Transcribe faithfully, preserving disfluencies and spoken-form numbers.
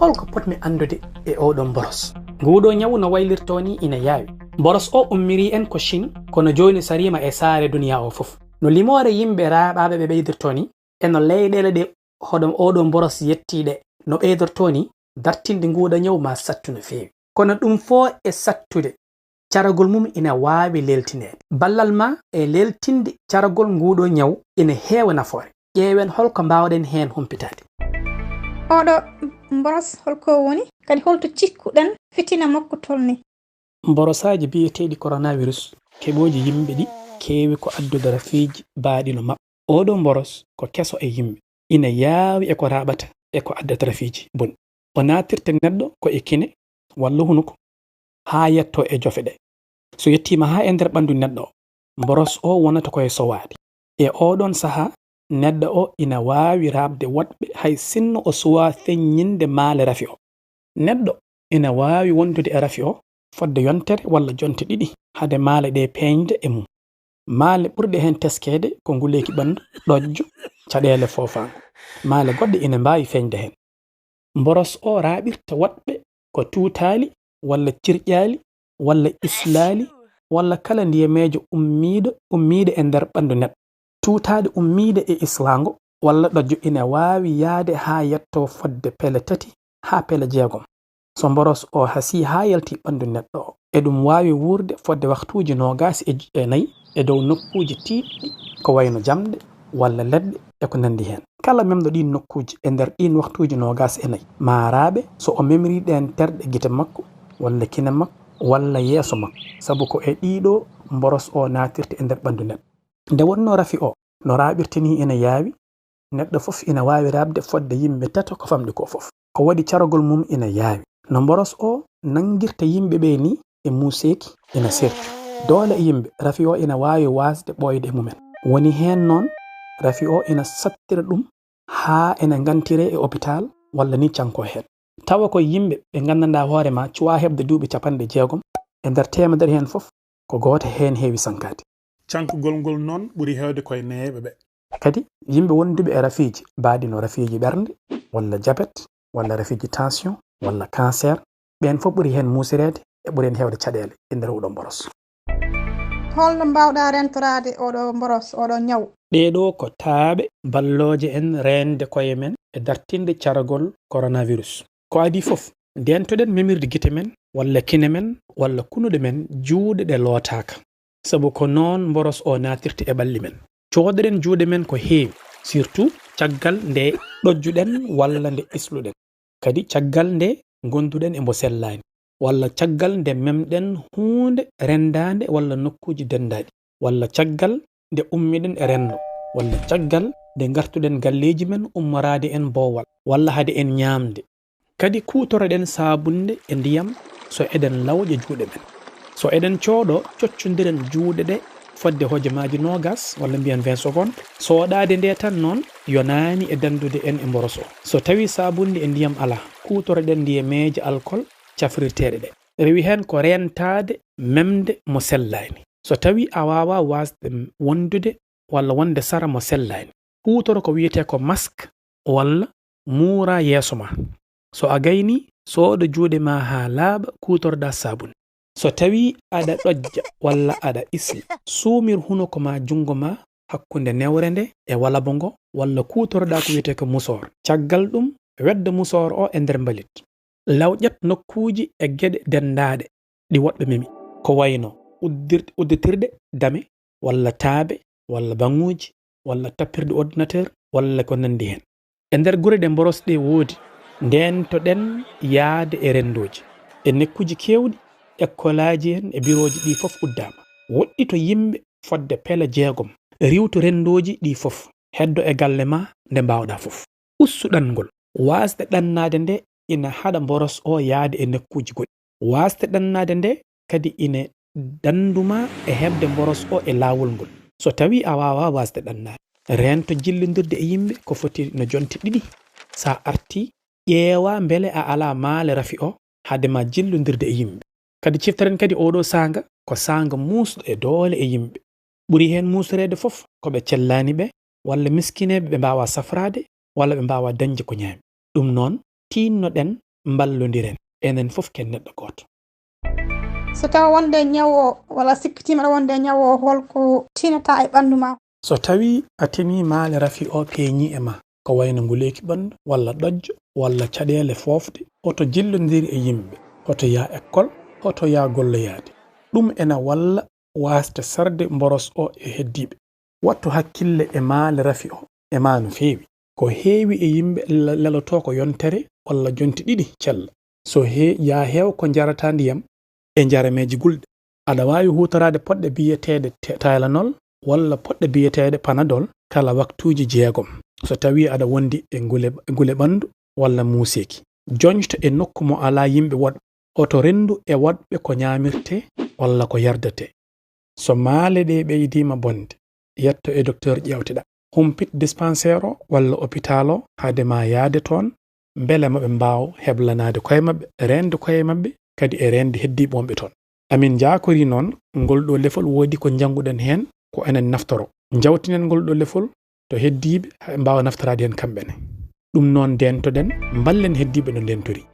Holko potmi anndude e oɗo mboros? Nguɗo ñawu no waylirto ni ina yaawi. Mboros o ummiri en ko Chine, kono jooni sariima e saare duniya o fof. No limoore yimɓe raaɓaaɓe ɓe ɓeydirto ni, e no leyɗeele ɗe hoɗo oɗo mboros yettiiɗe no ɓeydorto ni, dartinde nguɗo ñawu ma sattu no feewi. Kono ɗum fof e sattude, caragol mum ina waawi leeltineede. Ballal ma e leeltinde caragol nguɗo ñawu ina heewa nafoore. Ƴeewen holko mbaawɗen heen humpitaade. Oɗo mboros holko woni? Kadi holto cikkuɗen fitina makko tolni? Mborosaaji biyeteeɗi coronavirus keɓooji yimɓe ɗi keewi ko addude rafiiji baaɗi no maɓɓe. Oɗo mboros ko keso e yimɓe. Ina yaawi e ko raaɓata e ko addata rafiiji bonɗi. O naatirta neɗɗo ko e kine walla hunuko haa yetto e jofe ɗe. So yettiima haa e nder ɓanndu neɗɗo o, mboros o wonata ko e sowaade. E oɗon sahaa, neɗɗo o ina waawi raaɓde woɗɓe hay sinno o suwaa feññinde maale rafi o. Neɗɗo ina waawi wondude e rafi o fodde yontere walla jonte ɗiɗi hade maale ɗe peeñde e mum. Maale ɓurɗe heen teskeede ko nguleeki ɓanndu, ɗojjo, caɗeele foofaango. Maale goɗɗe ina mbaawi feeñde heen. Mboros o raaɓirta woɗɓe ko tuutaali walla cirƴaali walla islaali walla kala ndiyameejo ummiiɗo, ummiiɗo e nder ɓanndu neɗɗo. Tuutaali ummiiɗe e islaango walla ɗojjo ina waawi yahde haa yetto fodde pele tati haa pele jeegom. So mboros o hasii haa yalti ɓanndu neɗɗo o, eɗum waawi wuurde fodde waktuuji noogaas e j-, e nayi e dow nokkuuji tiiɗɗi ko wayno jamɗe walla leɗɗe e ko nanndi heen. Kala memɗo ɗiin nokkuuji e nder ɗiin waktuuji noogaas e nayi, maa raaɓe so o memrii ɗeen terɗe gite makko walla kine makko walla yeeso makko, sabu ko e ɗiɗo mboros o naatirta e nder ɓanndu neɗɗo. Nde wonnoo rafi o no raaɓirta ni ina yaawi, neɗɗo fof ina waawi raaɓde fodde yimɓe tato ko famɗi ko fof. Ko waɗi caragol mum ina yaawi. No mboros o nanngirta yimɓe ɓe ni e muuseeki ina serti. Doole e yimɓe, rafi o ina waawi waasde ɓooyde e mumen. Woni heen noon, rafi o ina sattira ɗum haa ina ngantire e opitaal walla ni canko heen. Tawa ko yimɓe ɓe nganndanɗaa hoore ma cuwaa heɓde duuɓi capanɗe jeegom e nder teemedere heen fof, ko gooto heen heewi sankaade. Cankugol ngol noon ɓuri heewde ko e neeɓe ɓe. Kadi, yimɓe wonduɓe e rafiiji baaɗi no rafiiji ɓernde, walla jabet, walla rafiiji tension, walla cancer, ɓeen fof ɓuri heen muusireede e ɓuri heen heewde caɗeele e nder oɗo mboros. Holno mbaawɗa rentoraade oɗo mboros, oɗo ñaw? Ɗee ɗo ko taaɓe ballooje en reende koye men e dartinde caragol coronavirus. Ko adii fof, ndeentoɗen memirde gite men, walla kine men, walla kunuɗe men, juuɗe ɗe lootaaka. Sabu ko noon mboros o naatirta e ɓalli men. Coodoɗen juuɗe men ko heewi, surtout caggal nde ɗojjuɗen walla nde isluɗen. Kadi caggal nde ngonduɗen e mbo sellaani, walla caggal nde memɗen huunde renndaande walla nokkuuji denndaaɗi, walla caggal nde ummiɗen e renndo, walla caggal nde ngartuɗen galleeji men ummoraade en boowal, walla hade en ñaamde. Kadi kuutoroɗen saabunde e ndiyam so eɗen lawƴa juuɗe men. So eɗen cooɗo, coccondiren juuɗe ɗe fodde hojomaaji noogas walla mbiyen vingt secondes. Soɗaade nde tan noon yonaani e danndude en e mboros o. So tawii saabunde e ndiyam alaa, kuutoroɗen ndiyameeje alkol cafrirteeɗe ɗe. Rewi heen ko reentaade memde mo sellaani. So tawii a waawaa waasde wondude walla wonde sara mo sellaani, huutoro ko wiyetee ko mask walla muuraa yeeso ma. So a gaynii, soɗo juuɗe ma haa laaɓa, kuutoroɗaa saabun. So tawii aɗa ɗojja walla aɗa isla, suumir hunuko ma junngo ma hakkunde newre nde e walabo ngo walla kuutoroɗaa ko wiyetee ko musoor. Caggal ɗum, weddo musoor o e nder mbalit. Lawƴat nokkuuji e geɗe denndaaɗe ɗi woɗɓe memi, ko wayno uddir-, udditirɗe dame, walla taabe, walla baŋuuji, walla tappirɗe ordinateur, walla ko nanndi heen. E nder gure ɗe mboros ɗe woodi, ndeentoɗen yahde e renndooji. E nekkuuji keewɗi, ekkolaaji en e birooji ɗi fof uddaama. Woɗɗito yimɓe fodde pele jeegom. Riiwtu renndooji ɗi fof. Heddo e galle ma nde mbaawɗaa fof. Ustu ɗanngol. Waasde ɗannaade nde ina haɗa mboros o yahde e nekkuuji goɗɗi. Waasde ɗannaade nde kadi ina danndu ma e heɓde mboros o e laawol ngol. So tawii a waawaa waasde ɗannaade, reento jillondirde e yimɓe ko foti no jonte ɗiɗi. So a artii, ƴeewaa mbele a alaa maale rafi o hade ma jillondirde e yimɓe. Kadi cifteren kadi oɗo saanga ko saanga muusɗo e doole e yimɓe. Ɓuri heen muusoreede fof ko ɓe cellaani ɓe, walla miskineeɓe ɓe mbaawaa safraade, walla ɓe mbaawaa dañde ko ñaami. Ɗum noon, tiinno-ɗen mballondiren. Enen fof ken neɗɗo gooto. So tawa wonde ñawo walla sikkitima aɗa wonde ñawo, holko tinata e ɓandu ma? So tawi a tini maale rafi o peeñi e ma, ko wayno nguleeki ɓandu walla ɗojjo walla caɗeele foofde, hoto jillondir e yimɓe, hoto yaa ekkol, hoto yaa golloyaade. Ɗum ena walla waasde sarde mboros o e heddiiɓe. Wattu hakkille e maale rafi o e ma no feewi. Ko heewi e yimɓe lelotoo ko yontere walla jonte ɗiɗi cella. So he yaa heew ko njarata ndiyam e njarameeji gulɗe. Aɗa waawi huutoraade poɗɗe biyeteeɗe Tylenol walla poɗɗe biyeteeɗe Panadol kala waktuuji jeegom so tawii aɗa wondi e ngule ɓanndu walla muuseeki. Joñto e nokku mo alaa yimɓe woɗɓe. Hoto renndu e woɗɓe ko ñaamirtee walla ko yardatee. So maale ɗee ɓeydiima bonde, yetto e doktoor ƴeewteɗaa. Humpit dispanseer o walla opitaal o hade maa yahde toon, mbele maɓe mbaaw heblanaade koye maɓɓe, reende koye maɓɓe, kadi e reende heddiiɓe wonɓe toon. Amin njaakorii noon ngol ɗoo lefol woodi ko njannguɗen heen ko enen naftoro. Njawtinen ngol ɗoo lefol to heddiiɓe haa ɓe mbaawa naftoraade heen kamɓe ne. Ɗum noon ndeentoɗen, mballen heddiiɓe no ndeentorii.